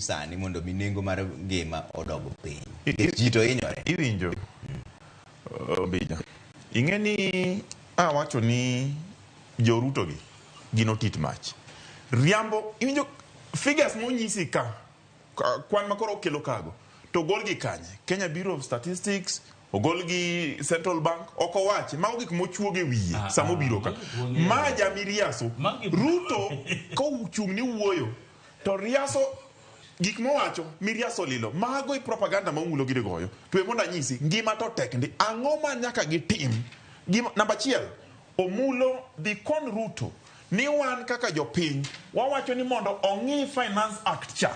Sani mondo mi nengo mar ngima odog piny. Nikech ji to hinyore. Iwinjo Ombija. Ing'e ni awacho ni jo Ruto gi gin otit mach. Riambo iwinjo figures monyisi ka kwan makoro okelo kago to ogol gi kanye? Kenya Bureau of Statistics, ogol gi Central Bank, ok owachi. Mago gik mochuog e wiye sama obiro ka. Ma jamiriaso. Ruto kochung' ni wuoyo To riaso gik mowacho miriaso lilo. Mago e propaganda ma umulo gini goyo. To we mondo anyisi, ngima to tek ndi. Ang'o ma nyaka gitim? Gima, namba achiel, Omulo dhi kon Ruto ni wan kaka jopiny wawacho ni mondo ong'i Finance Act cha.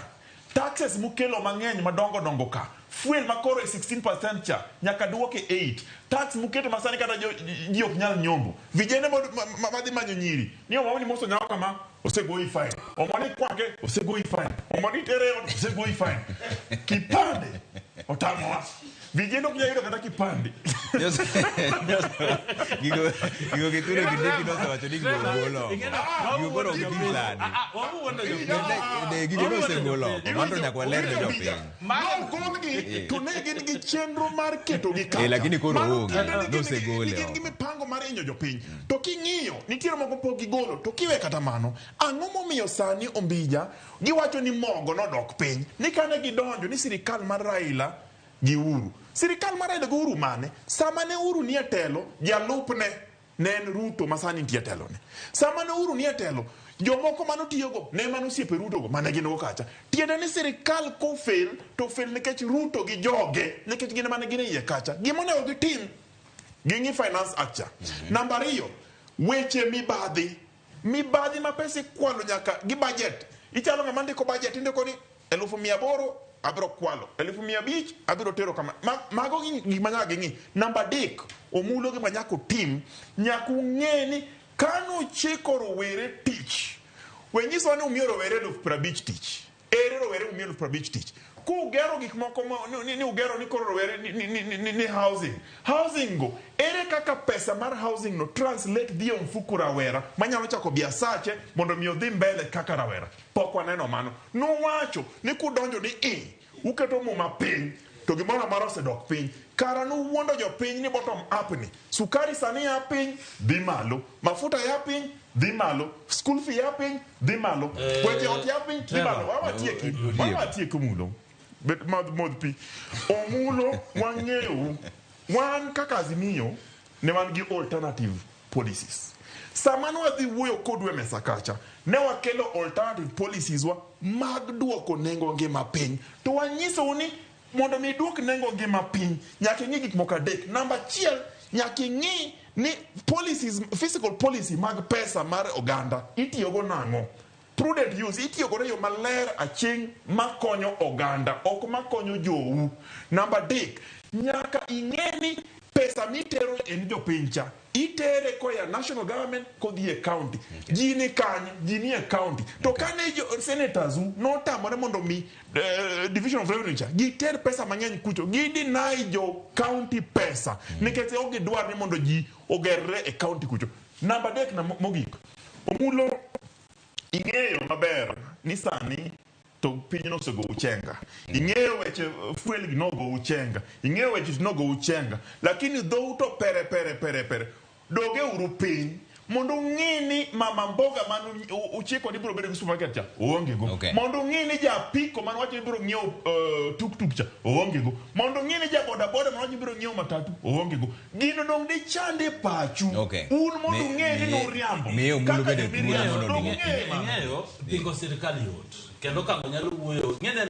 Taxes mukelo mang'eny madongo dongo ka, fuel ma koro e 16% cha nyaka duok e 8. Tax muketo ma sani kata jo, ji ok nyal nyombo. Vijende madhi manyo nyiri ni omwa ni moso nyako kama osegoyi fine. Omwa ni kwake osegoyi fine. Omwa ni tere e ot osegoyi fine. Kipande otamowa. Vijende ok nyal yudo kata kipande. Gigo gigo Kithure Kindiki nosewacho ni gigo ogol oko. Gigo koro ok gitim sani. Ne, gigo nosegol oko. Mano to nyaka waler ne jopiny. Nogolgi to ne gin gi chenro mar ketogi kacha. Eh, lakini koro Mano onge. tiende ni gin gi- Nosegole ni gin gi oko. mipango mar hinyo jopiny. To king'iyo, nitiere moko pok gigolo. To kiwe kata mano, ang'o momiyo sani Ombija giwacho ni mogo nodok piny? Ni kane gidonjo ni sirikal mar Raila gi Uhuru. Sirikal mar Raila gi Uhuru mane? Sama ne Uhuru nie telo, jalupne ne en Ruto ma sani nitie e telo ni. Sama ne Uhuru nie telo, jomoko mane otiyogo ne mana osiepe Ruto go mane gin go kacha. Tiende ni sirikal kofel to ofel nikech Ruto gi joge nikech gin mane gin e iye kacha. Gima onego gitim, ging'i Finance Act cha. Namba ariyo, weche mibadhi. Mibadhi ma pesa ikwalo nyaka gi budget. Ichalo ng'ama ndiko budget, indiko ni 800,000 abiro kwalo, 500,000 abiro tero kama. Ma, mago gin gik ma nyaka ging'i. Namba adek, Omulo gima nyaka utim, nyaka ung'e ni kanuchiko rowere tich, we nyisowa ni umiyo rowere 50,000 tich. Ere rowere mumiyo 50,000 tich? Kugero gik moko ma, ni, ni, ni ugero ni koro rowere ni, ni, ni, ni, ni housing. Housing go, ere kaka pesa mar housing no translate dhi e mfuko rawera manyalo chako biasache mondo mi odhi mbele kaka rawera? Pok waneno mano. Nuwacho ni kudonjo ni i, uketo muma piny to gimoro amora osedok piny. Kara nuwuondo jopiny ni bottom up ni. Sukari sani ya piny, dhi malo. Mafuta ya piny, dhi malo. School fee ya piny, dhi malo. Weche ot ya piny, dhi malo. Wawatieki. Wawatieki Omulo. Bed madh modh pi. Omulo wang'eyou. Wan kaka Azimio ne wan gi alternative policies. Sama ne wadhi wuoyo kodu e mesa kacha, ne wakelo alternative policies wa mag duoko nengo ngima piny. To wanyisou ni mondo mi iduok nengo ngima piny, nyaka ing'i gik moko adek. Namba achiel, nyaka ing'i ni policies, fiscal policy mag pesa mar oganda itiyogo nang'o. Prudent use itiyo godo e yo maler aching' makonyo oganda, ok makonyo jou. Namba adek, nyaka ing'e ni pesa mitero en jopiny cha, itere koya national government kodhi e county. Ji ni kanye? Ji ni e county. To kane jo senators u notamore mondo mi division of revenue cha, giter pesa mang'eny kucho, gi deny jo county pesa nikech ok gidwar ni mondo ji ogerre e county kucho. Namba adek na mogik, Omulo Ing'eyo maber ni sani to piny nosegou chenga. Ing'eyo weche fuel gi nogou chenga. Ing'eyo weche nogou chenga. Lakini dhou to pere pere pere pere. Doge uru piny mondo ung'i ni mama mboga man uchiko ni biro bedo gi supermarket cha oonge go. Mondo ung'i ni ja apiko man wacho ni biro ng'iewo tuk tuk cha oonge go. Mondo ung'i ni ja boda boda man wacho ni biro ng'iewo matatu oonge go. Gino dong' dichande pachu. Okay. Un mondo ung'e ni nuriambo. Miyo Omulo Kaka bende thuolo jomiriambo mondo dong' oduoki. ung'e mano. Ing'eyo, pingo sirkal yot. Kendo Kang'o nyalo wuoyo. Ing'e ni